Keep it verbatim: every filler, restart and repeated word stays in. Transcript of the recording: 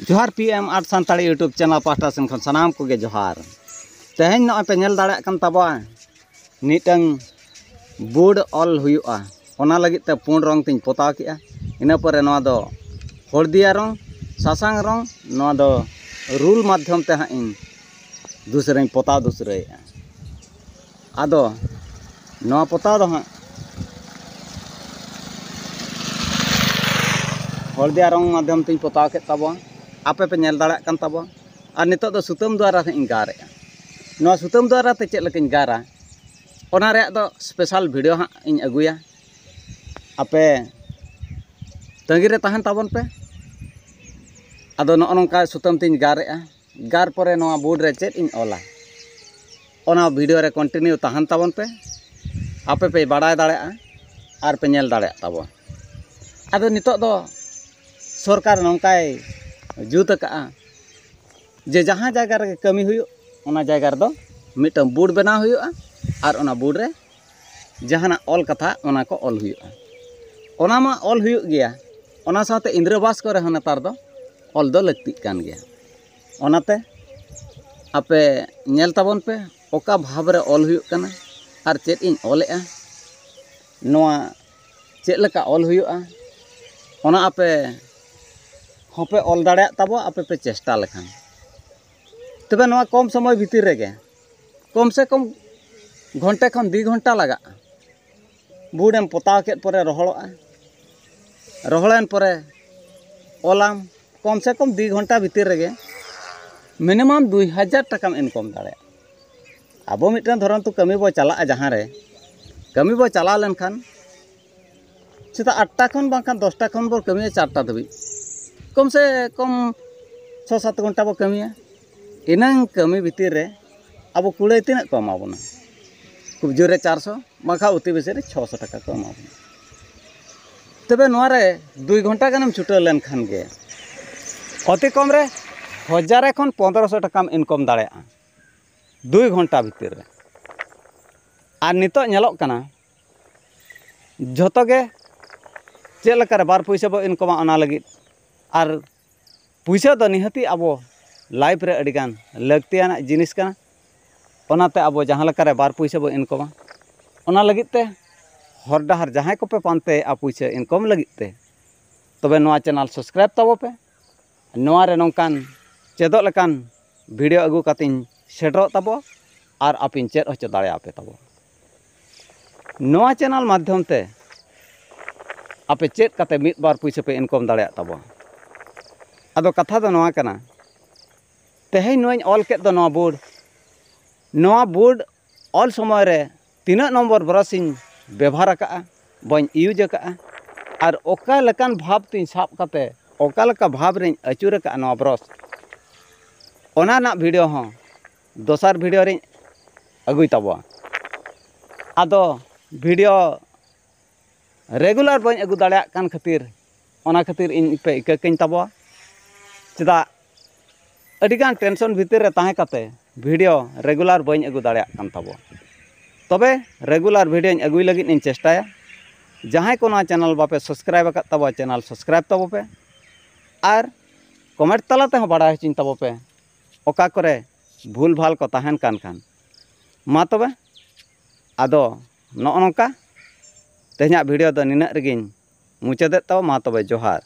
ᱡᱚᱦᱟᱨ᱾ P M art Santali YouTube channel ᱯᱟᱦᱴᱟ ᱥᱮᱱ ᱠᱷᱚᱱ ᱥᱟᱱᱟᱢ ᱠᱚᱜᱮ ᱡᱚᱦᱟᱨ᱾ ᱛᱮᱦᱮᱧ ᱱᱚᱜᱼᱚᱭ ᱯᱮ ᱧᱮᱞ ᱫᱟᱲᱮᱭᱟᱜ ᱠᱟᱱ ᱛᱟᱵᱚᱣᱟ, ᱢᱤᱫᱴᱟᱝ ᱵᱳᱨᱰ ᱚᱞ ᱦᱩᱭᱩᱜᱼᱟ᱾ ᱚᱱᱟ ᱞᱟᱹᱜᱤᱫ ᱛᱮ ᱯᱩᱸᱰ ᱨᱚᱝ ᱛᱤᱧ ᱯᱚᱛᱟᱣ ᱠᱮᱜᱼᱟ᱾ ᱤᱱᱟᱹ ᱯᱚᱨᱮ ᱱᱚᱣᱟ ᱫᱚ ᱦᱚᱲᱫᱤᱭᱟ ᱨᱚᱝ, ᱥᱟᱥᱟᱝ ᱨᱚᱝ, ᱱᱚᱣᱟ ᱫᱚ ᱨᱩᱞ ᱢᱟᱫᱽᱫᱷᱚᱢ ᱛᱮ ᱦᱟᱸᱜ ᱤᱧ ᱫᱩᱥᱨᱟᱧ ᱯᱚᱛᱟᱣ ᱫᱩᱥᱨᱟᱹᱭᱮᱜᱼᱟ᱾ ᱟᱫᱚ ᱱᱚᱣᱟ ᱯᱚᱛᱟᱣ ᱫᱚ ᱦᱟᱸᱜ ᱦᱚᱲᱫᱤᱭᱟ ᱨᱚᱝ ᱢᱟᱫᱽᱫᱷᱚᱢ ᱛᱤᱧ ᱯᱚᱛᱟᱣ ᱠᱮᱫ ᱛᱟᱵᱚᱣᱟ, ᱟᱯᱮ ᱯᱮ ᱧᱮᱞ ᱫᱟᱲᱮᱭᱟᱜ ᱠᱟᱱ ᱛᱟᱵᱚᱣᱟ᱾ ᱟᱨ ᱱᱤᱛᱚᱜ ᱫᱚ ᱥᱩᱛᱟᱹᱢ ᱫᱚᱣᱟᱨᱟ ᱦᱟᱸᱜ ᱤᱧ ᱜᱟᱨᱮᱜᱼᱟ᱾ ᱱᱚᱣᱟ ᱥᱩᱛᱟᱹᱢ ᱫᱚᱣᱟᱨᱟ ᱛᱮ ᱪᱮᱫ ᱞᱮᱠᱟᱧ ᱜᱟᱨᱟ, ᱚᱱᱟ ᱨᱮᱭᱟᱜ ᱫᱚ ᱥᱯᱮᱥᱟᱞ ᱵᱷᱤᱰᱤᱭᱳ ᱦᱟᱸᱜ ᱤᱧ ᱟᱹᱜᱩᱭᱟ᱾ ᱟᱯᱮ ᱛᱟᱺᱜᱤ ᱨᱮ ᱛᱟᱦᱮᱱ ᱛᱟᱵᱚᱱ ᱯᱮ᱾ ᱟᱫᱚ ᱱᱚᱜᱼᱚ ᱱᱚᱝᱠᱟ ᱥᱩᱛᱟᱹᱢ ᱛᱤᱧ ᱜᱟᱨᱮᱜᱼᱟ᱾ ᱜᱟᱨ ᱯᱚᱨᱮ ᱱᱚᱣᱟ ᱵᱳᱨᱰ ᱨᱮ ᱪᱮᱫ ᱤᱧ ᱚᱞᱟ, ᱚᱱᱟ ᱵᱷᱤᱰᱤᱭᱳ ᱨᱮ ᱠᱚᱱᱴᱤᱱᱤᱭᱩ ᱛᱟᱦᱮᱱ ᱛᱟᱵᱚᱱ ᱯᱮ᱾ ᱟᱯᱮ ᱯᱮ ᱵᱟᱲᱟᱭ ᱫᱟᱲᱮᱭᱟᱜᱼᱟ ᱟᱨ ᱯᱮ ᱧᱮᱞ ᱫᱟᱲᱮᱭᱟᱜ ᱛᱟᱵᱚᱱ᱾ ᱟᱫᱚ ᱱᱤᱛᱚᱜ ᱫᱚ ᱥᱚᱨᱠᱟᱨ ᱱᱚᱝᱠᱟᱭ ᱡᱩᱛ ᱟᱠᱟᱫᱼᱟ ᱡᱮ ᱡᱟᱦᱟᱸ ᱡᱟᱭᱜᱟ ᱨᱮᱜᱮ ᱠᱟᱹᱢᱤ ᱦᱩᱭᱩᱜ, ᱚᱱᱟ ᱡᱟᱭᱜᱟ ᱨᱮᱫᱚ ᱢᱤᱫᱴᱟᱝ ᱵᱳᱨᱰ ᱵᱮᱱᱟᱣ ᱦᱩᱭᱩᱜᱼᱟ ᱟᱨ ᱚᱱᱟ ᱵᱳᱨᱰ ᱨᱮ ᱡᱟᱦᱟᱱᱟᱜ ᱚᱞ ᱠᱟᱛᱷᱟ, ᱚᱱᱟ ᱠᱚ ᱚᱞ ᱦᱩᱭᱩᱜᱼᱟ᱾ ᱚᱱᱟ ᱢᱟ ᱚᱞ ᱦᱩᱭᱩᱜ ᱜᱮᱭᱟ, ᱚᱱᱟ ᱥᱟᱶᱛᱮ ᱤᱱᱫᱨᱟᱵᱟᱥ ᱠᱚᱨᱮ ᱦᱚᱸ ᱱᱮᱛᱟᱨ ᱫᱚ ᱚᱞ ᱫᱚ ᱞᱟᱹᱠᱛᱤᱜ ᱠᱟᱱ ᱜᱮᱭᱟ᱾ ᱚᱱᱟᱛᱮ ᱟᱯᱮ ᱧᱮᱞ ᱛᱟᱵᱚᱱ ᱯᱮ, ᱚᱠᱟ ᱵᱷᱟᱵᱽ ᱨᱮ ᱚᱞ ᱦᱩᱭᱩᱜ ᱠᱟᱱᱟ ᱟᱨ ᱪᱮᱫ ᱤᱧ ᱚᱞᱮᱜᱼᱟ, ᱱᱚᱣᱟ ᱪᱮᱫ ᱞᱮᱠᱟ ᱚᱞ ᱦᱩᱭᱩᱜᱼᱟ, ᱚᱱᱟ ᱟᱯᱮ ᱦᱚᱸᱯᱮ ᱚᱞ ᱫᱟᱲᱮᱭᱟᱜ ᱛᱟᱵᱚ, ᱟᱯᱮ ᱯᱮ ᱪᱮᱥᱴᱟ ᱞᱮᱠᱷᱟᱱ᱾ ᱛᱚᱵᱮ ᱱᱚᱣᱟ ᱠᱚᱢ ᱥᱚᱢᱚᱭ ᱵᱷᱤᱛᱤᱨ ᱨᱮᱜᱮ, ᱠᱚᱢ ᱥᱮ ᱠᱚᱢ ᱜᱷᱚᱱᱴᱮ ᱠᱷᱚᱱ ᱫᱩᱭ ᱜᱷᱚᱱᱴᱟ ᱞᱟᱜᱟᱜᱼᱟ᱾ ᱵᱳᱨᱰ ᱮᱢ ᱯᱚᱛᱟᱣ ᱠᱮᱫ ᱯᱚᱨᱮ ᱨᱚᱦᱚᱲᱚᱜᱼᱟ, ᱨᱚᱦᱚᱲᱮᱱ ᱯᱚᱨᱮ ᱚᱞᱟᱢ᱾ ᱠᱚᱢ ᱥᱮ ᱠᱚᱢ ᱫᱩᱭ ᱜᱷᱚᱱᱴᱟ ᱵᱷᱤᱛᱤᱨ ᱨᱮᱜᱮ ᱢᱤᱱᱤᱢᱟᱢ ᱫᱩᱭ ᱦᱟᱡᱟᱨ ᱴᱟᱠᱟᱢ ᱤᱱᱠᱚᱢ ᱫᱟᱲᱮᱭᱟᱜᱼᱟ᱾ ᱟᱵᱚ ᱢᱤᱫᱴᱟᱝ ᱫᱷᱚᱨᱚᱱᱛᱩ ᱠᱟᱹᱢᱤ ᱵᱚ ᱪᱟᱞᱟᱜᱼᱟ, ᱡᱟᱦᱟᱸ ᱨᱮ ᱠᱟᱹᱢᱤ ᱵᱚ ᱪᱟᱞᱟᱣ ᱞᱮᱱᱠᱷᱟᱱ ᱥᱮᱛᱟᱜ ᱟᱴᱴᱟ ᱠᱷᱚᱱ ᱵᱟᱝᱠᱷᱟᱱ ᱫᱚᱥᱴᱟ ᱠᱷᱚᱱ ᱵᱚ ᱠᱟᱹᱢᱤᱭᱟ ᱪᱟᱨᱴᱟ ᱫᱷᱟᱹᱵᱤᱡ, ᱠᱚᱢ ᱥᱮ ᱠᱚᱢ ᱪᱷᱚ ᱥᱟᱛ ᱜᱷᱚᱱᱴᱟ ᱵᱚ ᱠᱟᱹᱢᱤᱭᱟ᱾ ᱤᱱᱟᱹᱝ ᱠᱟᱹᱢᱤ ᱵᱷᱤᱛᱤᱨ ᱨᱮ ᱟᱵᱚ ᱠᱩᱲᱟᱹᱭ ᱛᱤᱱᱟᱹᱜ ᱠᱚ ᱮᱢᱟ ᱵᱚᱱᱟ? ᱠᱷᱩᱵ ᱡᱳᱨ ᱨᱮ ᱪᱟᱨᱥᱚ, ᱵᱟᱝᱠᱷᱟᱱ ᱚᱛᱤ ᱵᱮᱥᱤ ᱨᱮ ᱪᱷᱚᱥᱚ ᱴᱟᱠᱟ ᱠᱚ ᱮᱢᱟ ᱵᱚᱱᱟ᱾ ᱛᱚᱵᱮ ᱱᱚᱣᱟ ᱨᱮ ᱫᱩᱭ ᱜᱷᱚᱱᱴᱟ ᱜᱟᱱᱮᱢ ᱪᱷᱩᱴᱟᱹᱣ ᱞᱮᱱᱠᱷᱟᱱ ᱜᱮ ᱚᱛᱤ ᱠᱚᱢ ᱨᱮ ᱦᱟᱡᱟᱨ ᱠᱷᱚᱱ ᱯᱚᱱᱫᱽᱨᱚᱥᱚ ᱴᱟᱠᱟᱢ ᱤᱱᱠᱚᱢ ᱫᱟᱲᱮᱭᱟᱜᱼᱟ ᱫᱩᱭ ᱜᱷᱚᱱᱴᱟ ᱵᱷᱤᱛᱤᱨ ᱨᱮ᱾ ᱟᱨ ᱱᱤᱛᱚᱜ ᱧᱮᱞᱚᱜ ᱠᱟᱱᱟ, ᱡᱷᱚᱛᱚ ᱜᱮ ᱪᱮᱫ ᱞᱮᱠᱟᱨᱮ ᱵᱟᱨ ᱯᱩᱭᱥᱟᱹ ᱵᱚ ᱤᱱᱠᱚᱢᱟ, ᱚᱱᱟ ᱞᱟᱹᱜᱤᱫ ᱟᱨ ᱯᱩᱭᱥᱟᱹ ᱫᱚ ᱱᱤᱦᱟᱹᱛᱤ ᱟᱵᱚ life ᱨᱮ ᱟᱹᱰᱤᱜᱟᱱ ᱞᱟᱹᱠᱛᱤᱭᱟᱱᱟᱜ ᱡᱤᱱᱤᱥ ᱠᱟᱱᱟ᱾ ᱚᱱᱟᱛᱮ ᱟᱵᱚ ᱡᱟᱦᱟᱸ ᱞᱮᱠᱟᱨᱮ ᱵᱟᱨ ᱯᱩᱭᱥᱟᱹ ᱵᱚᱱ ᱤᱱᱠᱚᱢᱟ, ᱚᱱᱟ ᱞᱟᱹᱜᱤᱫ ᱛᱮ ᱦᱚᱨ ᱰᱟᱦᱟᱨ ᱡᱟᱦᱟᱸᱭ ᱠᱚᱯᱮ ᱯᱟᱱᱛᱮᱭᱮᱫᱼᱟ ᱯᱩᱭᱥᱟᱹ ᱤᱱᱠᱚᱢ ᱞᱟᱹᱜᱤᱫ ᱛᱮ, ᱛᱚᱵᱮ ᱱᱚᱣᱟ channel subscribe ᱛᱟᱵᱚ ᱯᱮ᱾ ᱱᱚᱣᱟ ᱨᱮ ᱱᱚᱝᱠᱟᱱ ᱪᱮᱫᱚᱜ ᱞᱮᱠᱟᱱ video ᱟᱹᱜᱩ ᱠᱟᱛᱮᱧ ᱥᱮᱴᱮᱨᱚᱜ ᱛᱟᱵᱚ ᱟᱨ ᱟᱯᱮᱧ ᱪᱮᱫ ᱦᱚᱪᱚ ᱫᱟᱲᱮᱭᱟᱯᱮ ᱛᱟᱵᱚ᱾ ᱱᱚᱣᱟ channel ᱢᱟᱫᱽᱫᱷᱚᱢ ᱛᱮ ᱟᱯᱮ ᱪᱮᱫ ᱠᱟᱛᱮ ᱢᱤᱫ ᱵᱟᱨ ᱯᱩᱭᱥᱟᱹ ᱯᱮ ᱤᱱᱠᱚᱢ ᱫᱟᱲᱮᱭᱟᱜ ᱛᱟᱵᱚᱱᱟ᱾ ᱟᱫᱚ ᱠᱟᱛᱷᱟ ᱫᱚ ᱱᱚᱣᱟ ᱠᱟᱱᱟ, ᱛᱮᱦᱮᱧ ᱱᱚᱣᱟᱧ ᱚᱞ ᱠᱮᱫ ᱫᱚ ᱱᱚᱣᱟ board, ᱱᱚᱣᱟ board ᱚᱞ ᱥᱚᱢᱚᱭ ᱨᱮ ᱛᱤᱱᱟᱹᱜ ᱱᱚᱢᱵᱚᱨ brush ᱤᱧ ᱵᱮᱵᱷᱟᱨ ᱟᱠᱟᱫᱼᱟ, ᱵᱟᱹᱧ use ᱟᱠᱟᱫᱼᱟ, ᱟᱨ ᱚᱠᱟ ᱞᱮᱠᱟᱱ ᱵᱷᱟᱵᱽ ᱛᱤᱧ ᱥᱟᱵ ᱠᱟᱛᱮ ᱚᱠᱟ ᱞᱮᱠᱟ ᱵᱷᱟᱵᱽ ᱨᱤᱧ ᱟᱹᱪᱩᱨ ᱟᱠᱟᱫᱼᱟ ᱱᱚᱣᱟ brush, ᱚᱱᱟ ᱨᱮᱱᱟᱜ video ᱦᱚᱸ ᱫᱚᱥᱟᱨ video ᱨᱤᱧ ᱟᱹᱜᱩᱭ ᱛᱟᱵᱚᱣᱟ᱾ ᱟᱫᱚ video regular ᱵᱟᱹᱧ ᱟᱹᱜᱩ ᱫᱟᱲᱮᱭᱟᱜ ᱠᱟᱱ ᱠᱷᱟᱹᱛᱤᱨ, ᱚᱱᱟ ᱠᱷᱟᱹᱛᱤᱨ ᱤᱧ ᱯᱮ ᱤᱠᱟᱹ ᱠᱟᱹᱧ ᱛᱟᱵᱚᱣᱟ᱾ ᱪᱮᱫᱟᱜ, ᱟᱹᱰᱤᱜᱟᱱ tension ᱵᱷᱤᱛᱤᱨ ᱨᱮ ᱛᱟᱦᱮᱸ ᱠᱟᱛᱮ video regular ᱵᱟᱹᱧ ᱟᱹᱜᱩ ᱫᱟᱲᱮᱭᱟᱜ ᱠᱟᱱ ᱛᱟᱵᱚᱣᱟ᱾ ᱛᱚᱵᱮ regular videoᱧ ᱟᱹᱜᱩᱭ ᱞᱟᱹᱜᱤᱫ ᱤᱧ ᱪᱮᱥᱴᱟᱭᱟ᱾ ᱡᱟᱦᱟᱸᱭ ᱠᱚ ᱱᱚᱣᱟ channel ᱵᱟᱯᱮ subscribe ᱟᱠᱟᱫ ᱛᱟᱵᱚᱣᱟ, channel subscribe ᱛᱟᱵᱚ ᱯᱮ ᱟᱨ comment ᱛᱟᱞᱟ ᱛᱮᱦᱚᱸ ᱵᱟᱲᱟᱭ ᱦᱚᱪᱚᱧ ᱛᱟᱵᱚ ᱯᱮ, ᱚᱠᱟ ᱠᱚᱨᱮ ᱵᱷᱩᱞ ᱵᱷᱟᱞ ᱠᱚ ᱛᱟᱦᱮᱱ ᱠᱟᱱ ᱠᱷᱟᱱ᱾ ᱢᱟ ᱛᱚᱵᱮ, ᱟᱫᱚ ᱱᱚᱜᱼᱚ ᱱᱚᱝᱠᱟ ᱛᱮᱦᱮᱧᱟᱜ video ᱫᱚ ᱱᱤᱱᱟᱹᱜ ᱨᱮᱜᱮᱧ ᱢᱩᱪᱟᱹᱫᱮᱫ ᱛᱟᱵᱚ᱾ ᱢᱟ ᱛᱚᱵᱮ, ᱡᱚᱦᱟᱨ᱾